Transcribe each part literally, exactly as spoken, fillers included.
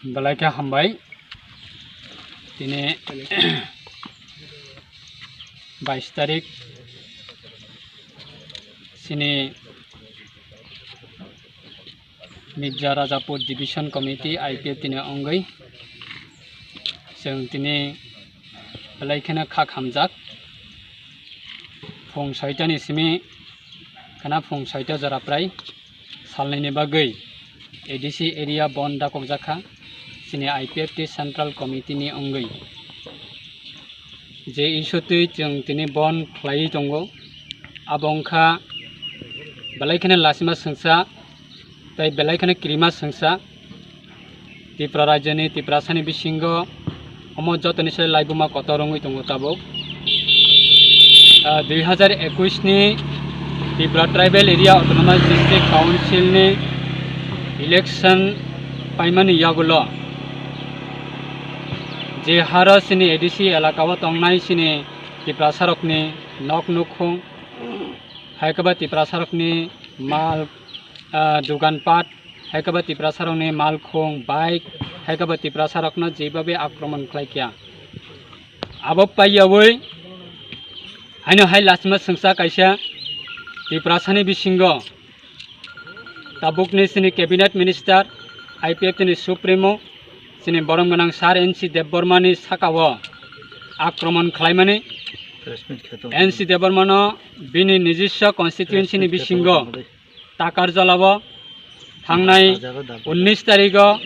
Belai khe hambai. Tini bais tarik chini Mirza Rajapur Division Committee I P F T ni wngwi chwng tini belai kheno kha khamjak. Phung soita ni simi khana phung soita jora prai salnwi ni bagwi A D C area bon dakok jakha chini I P F T Central Committee ni wngwi. Je issue twi chwng tini bon khlaiwi tongo, abo wngkha belai kheno lasima swngsa tei belai kheno kirima swngsa. Tripura rajyoni Tiprasani bisingo omo jotoni se laibuma kotor wngwi tongo tabuk. Ah, dui hazar ekwis ni Tripura Tribal Area Autonomous District Council ni election paimani yagulo je haro chini A D C elaka o tongnai chini Tiprasarokni nok nukhung, hai khe ba Tiprasarokni mal, ah, dugan pat, hai khe ba Tiprasarokni malkhung, bike, hai khe ba Tiprasarokno jebabwi akromon khlai kha. Abo paiyawi haino hai lasima swngsa kaisa Tiprasani bisingo tabukni chini cabinet minister, I P F T ni supremo, chini borom gwnang sir N C Debbarmani sakao akromon khlaimani. Press meet khe tongo. N C Debbarmano bini nijiswa constituency ni bisingo Takarjalao thangnai unnish tarigo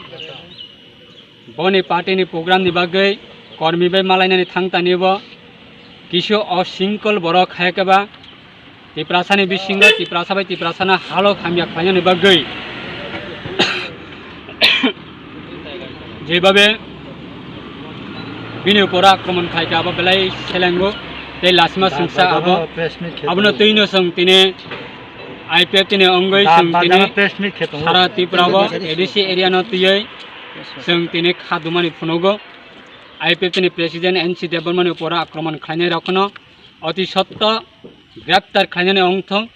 boni party ni program ni bagwi kormi bai malainani thang tanibo kisu osingkol borok hai khe ba Tiprasani bisingo Tiprasa bai Tiprasano halok hamya khlainani bagwi jebabwi bini uporo akromon khlaikha abo belai selengo tei lasima swngsa abo. Abono twino chwng tini I P F T ni wngwi chwng tini sara Tripura o A D C area no twiwi chwng tini kha dumani phunugo. I P F T ni president N C Debbarmani uporo akromon khlainai rokno oti sotto greptar khlainani wngthong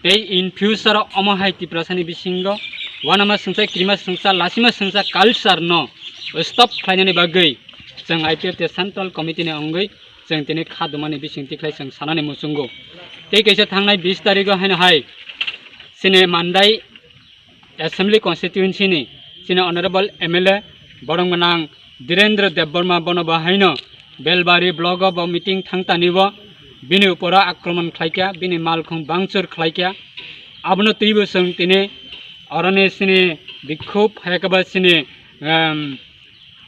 tei in future o omo hai Tiprasani bisingo wanama swngsa, kirima swngsa, lasima swngsa culture no stop khlainani bagwi chwng I P F T central committee ni wngwi chwng tini kha dumani bising tikhlai chwng sanani muchungo. Tei kaisa thangnai bis tarigo haino hai chini Mandai Assembly constituency ni chini honorable M L A borom gwnang Dhirendra Debbarma bono bo haino Belbari block o bo meeting thang tanibo bini uporo akromon khlaikha, bini malkhung bangchur khlaikha. Abono twibo chwng tini oroni chini bikhub hai khe ba chini, em,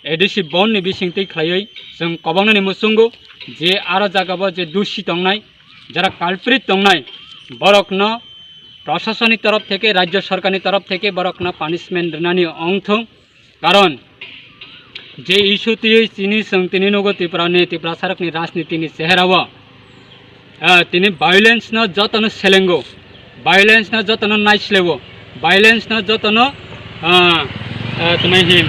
A D C bon ni bising twi khlaiwi chwng kobangnani muchungo je aro jaga bo je dusi tongnai, jara culprit tongnai, borokno prasasoni torof theke, rajya sorkarni torof theke borokno punishment rwnani wngthung. Karon je issue twiwi chini chwng tini nugo Tripura ni, Tiprasarokni rajniti ni chehera o, ah, tini violence no jotono selengo, violence no jotono naisleo, violence no jotono, ah, ah, tini hin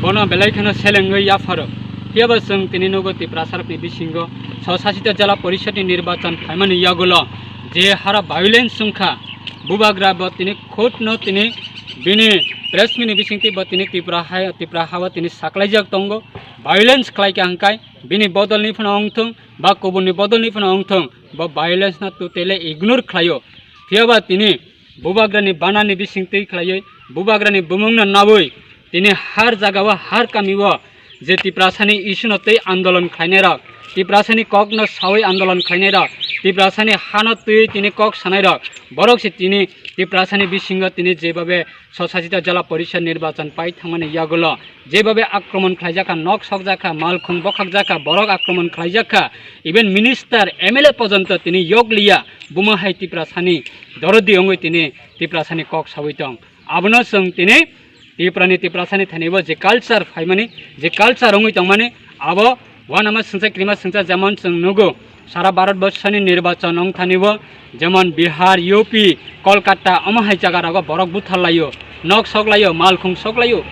bono belai kheno selengwi yapharo. Phiyaba chwng tini nugo Tiprasarokni bisingo swsasita jela porishod ni nirbachan phaimani yagulo je hara violence wngkha, bubagra bo tini khud no tini bini press meet ni bisingtwi bo tini Tripura hai, Tripura ha o tini saklaijak tongo, violence khlaikha hwnkhe bini bodol ni phano wngthung ba kubun ni bodol ni phano wngthung, bo violence no totally ignore khlaio. Phiyaba tini bubagrani banani bisingtwi khlaiwi, bubagrani bumungno nawi tini har jaga o, har kami o je Tiprasani issue no twi andolon khlainai rok, Tiprasani kok no sawi andolon khlainai rok, Tiprasani hano twi tini kok sanai rok, borok se tini Tiprasani bisingo tini jebabe swsasita jela porishod nirbachan pai thangmani yagulo jebabe akromon khlaijakha, nok sokjakha, malkhung bokhakjakha, borok akromon khlaijakha, even minister, M L A pojonto tini yokliya, buma hai Tiprasani dorodi wngwi tini Tiprasani kok sawi tong. Abono chwng tini Tripurani, Tiprasani thani bo je culture phaimani, je culture wngwi tongmani, abo wanama swngsa kirima swngsa jemon chwng nugo sara Bharat borsoni nirbachan wng thani bo, jemon Bihar, U P, Kolkata, omo hai jaga rogo borok buthar laio, nok sok laio, malkhung sok laio.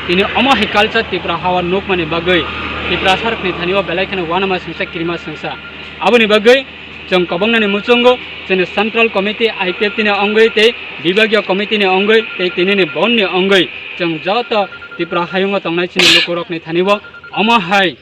Tini omo hai culture Tripura ha o nukmani bagwi Tiprasarokni thani o belai kheno wanama swngsa kirima swngsa. Aboni bagwi Chwng kwbangna ni muchungo chini Central Committee, I P F T ni ongwi tei Bibhagiya Committee ni ongwi tei tini ni bon ni ongwi chwng joto Tripura hayungo tongnai chini lukurokni thani bo omo hai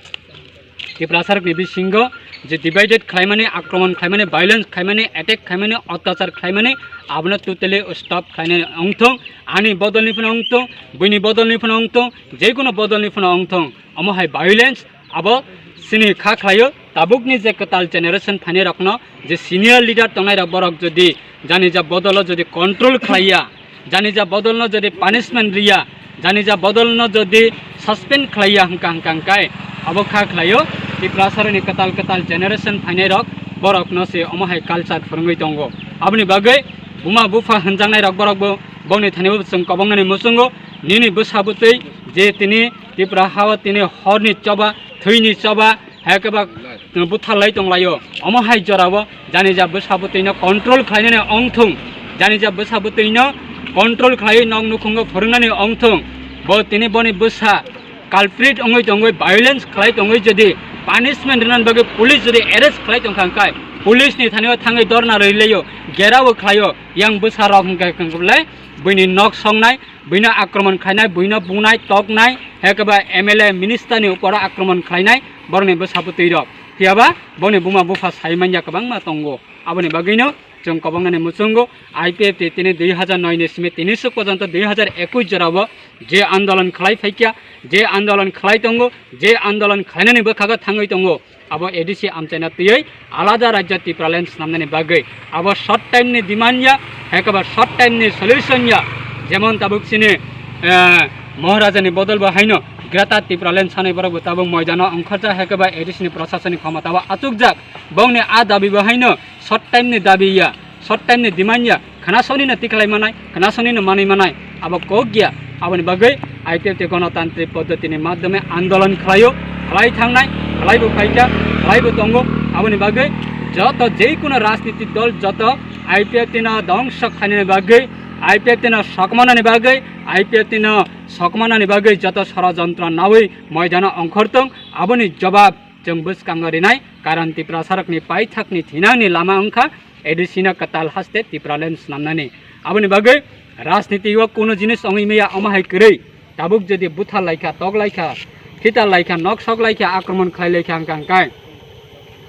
Tiprasarokni bisingo je divided khlaimani, akromon khlaimani, violence khlaimani, attack khlaimani, otyachar khlaimani, abono totally stop khlainani wngthung. Ani bodolni phano wngthung, buini bodolni phano wngthung, jekunu bodolni phano wngthung. Omo hai violence abo chini kha khlaio. Tabukni je kwtal generation phainairokno, je senior leader tongnairok, borok jodi janija bodolo jodi control khlaiya, janija bodolno jodi punishment riya, janija bodolno jodi suspend khlaiya hwnkha hwnkha hwnkhe abo kha khlaio. Tiprasarokni kwtal kwtal generation phainairok borokno se omo hai culture phwrwngwi tongo. Aboni bagwi buma bupha hwnjaknairok borokbo bongni thani bo chwng kwbangna ni muchungo nini bwsa bwtwi je tini Tipra hao tini horni choba, thwini choba, hai khe ba butharlai tonglaio. Omo hai jorao janija bwsa bwtwino control khlainani wngthung, janija bwsa bwtwino control khlaiwi nok nukhungo phwrwngnani wngthung. Bo tini boni bwsa culprit wngwi tongwi, violence khlai tongwi, jodi punishment rwnani bagwi police jodi arrest khlai tongkha hwnkhe, police ni thani o thangwi dorna rwlaio, gherao khlaio, yang bwsa rok hwnkhe hwnkhe buini nok songnai, buino akromon khlainai, buino bunai, toknai, hai khe ba M L A minister ni uporo akromon khlainai, borokni bwsa bwtwi rok. Phiya ba boni buma bupha sai manya kwbangma tongo. Aboni bagwino chwng kwbangna ni muchungo I P F T tini dui hazar noi ni simi tini swk porjonto dui hazar ekush jorao je andolon khlai phaikya, je andolon khlai tongo, je andolon khlainani bwkhago thangwi tongo, abo A D C amchaina twiwi alada rajya Tipraland swnamnani bagwi. Abo short time ni demand ya, hai khe ba short time ni solution ya. Jemon tabuk chini, eh, Maharaja ni bodol bo haino Greater Tipraland sanai borok bo tabuk moidano ongkhorjak, hai khe ba A D C ni proshasoni khomota bo achukjak. Bongni a dabi bo haino short time ni dabi ya, short time ni demand ya, khwnasoni no tikhlai manai, khwnasoni no manwi manai, abo kok ya. Aboni bagwi I P F T T Ganatantrik Poddoti ni madhyome andolon khlaio, khlai thangnai, khlai bo phaikha, khlai bo tongo. Aboni bagwi joto jekunu rajniti dol joto I P F T no dongso khlainani bagwi, I P F T no sokmanani bagwi, I P F T no sokmanani bagwi joto sorojontro nawi moidano ongkhortong, aboni jobab chwng bwskango rinai, karon Tiprasarokni paithakni thinangni lama wngkha A D C no kwtal haste Tipraland swnamnani. Aboni bagwi rajniti o kuno jinis wngwi maya omo hai kwrwi. Tabuk jodi buthar laikha, tok laikha, khitar laikha, nok sok laikha, akromon khlai laikha hwnkha hwnkhe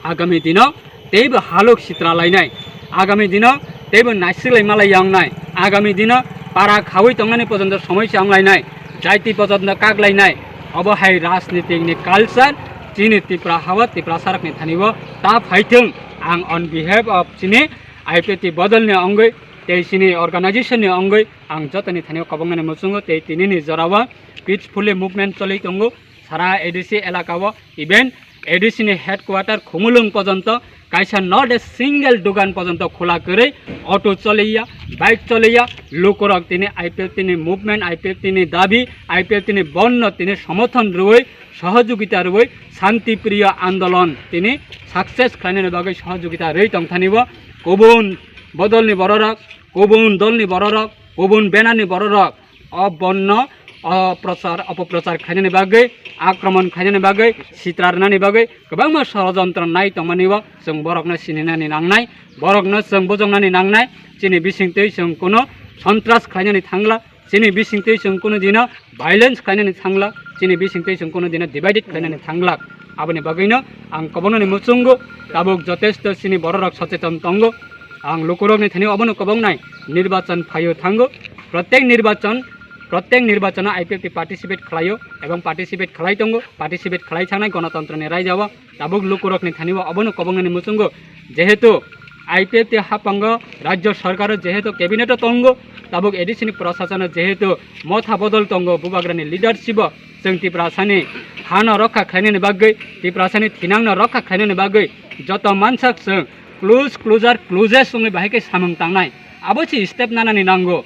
agami dino teibo halok sitra lainai, agami dino teibo naisiklai malai yangnai, agami dino para khawi tongnani pojonto somoi se wnglainai, jaiti pojonto kaklainai. Obo hai rajnitik ni culture chini Tripura hao Tiprasarokni thani o ta phaithwng. Ang on behalf of chini I P F T bodol ni ongwi tei chini organization ni ongwi ang jotoni thani o kwbangma ni muchungo tei tini ni jora o peacefully movement choli tongo. Sara A D C elaka o, even A D C ni headquarter Khumulwng pojonto kaisa not a single dogan pojonto khula kwrwi, auto choliya, bike choliya, lukurok tini I P F T ni movement, I P F T ni dabi, I P F T ni bondh no tini somothon rwui, sohojogita rwui, shanti priyo andolon tini success khlainani bagwi sohojogita rwi tongthani bo kubun bodolni bororok, kubun dolni bororok, kubun banner ni bororok o bondh no, o prochar, opoprochar khlainani bagwi, akromon khlainani bagwi, sitra rwnani bagwi kwbangma sorojontro nai tongmani o chwng borokno sininani nangnai, borokno chwng bujoknani nangnai. Chini bisingtwi chwng kuno sontras khlainani thangla, chini bisingtwi chwng kuno dino violence khlainani thangla, chini bisingtwi chwng kuno dino divided khlainani thangla. Aboni bagwino ang kwbangma ni muchungo tabuk jotesto chini bororok socheton tongo. Ang lukurokni thani obono kwbang nai nirbachon phaio thango. Protek nirbachon, protek nirbachon o I P F T participate khlaio ebong participate khlai tongo, participate khlai thangnai gonotontro ni raida o. Tabuk lukurokni thani o obono kwbang nani muchungo, jehetu I P F T haphango rajyo sarkar o jehetu cabinet o tongo, tabuk A D C ni prosason o jehetu motha bodol tongo, bubagrani leadership o chwng Tiprasani hano rokha khlainani bagwi, Tiprasani thinangno rokha khlainani bagwi joto mansak chwng close, closer, closest wngwi bahai khe samung tangnai. Abo se step nanani nango.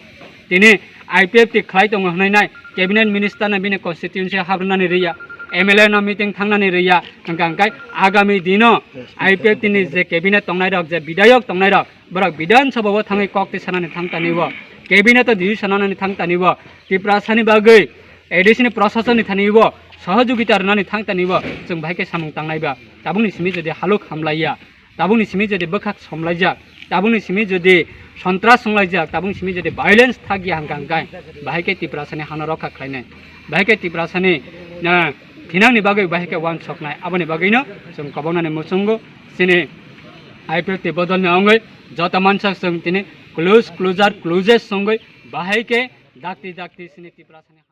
Tini I P F T khlai tongo hwnwi nai cabinet minister no bini constituency habrwnani rwya, M L A no meeting thangnani rwya, hwnkha hwnkhe agami dino I P F T ni je cabinet tongnai rok, je bidhayok tongnai rok, borok Bidhan Sabha o thangwi kok twi sanani thang tani o, cabinet o decision sanani thang tani o, Tiprasani bagwi A D C ni prosason ni thani o sohojogita rwnani thang tani o chwng bahai khe samung tangnai ba. Tabukni simi jodi halok hamlaiya, Tabukni simi jodi bwkhak somlaijak, tabukni simi jodi sontras songlaijak, tabukni simi jodi violence thakya hangka hangkai, bahai khe Tiprasani hano rokha khlainai, bahai khe Tiprasani, ah, thinangni bagwi bahai khe uansuknai. Aboni bagwino chwng koboknani muchungo chini I P F T bodolni wngwi joto mansak chwng tini close, closer, closest wngwi bahai khe dakti dakti chini Tiprasani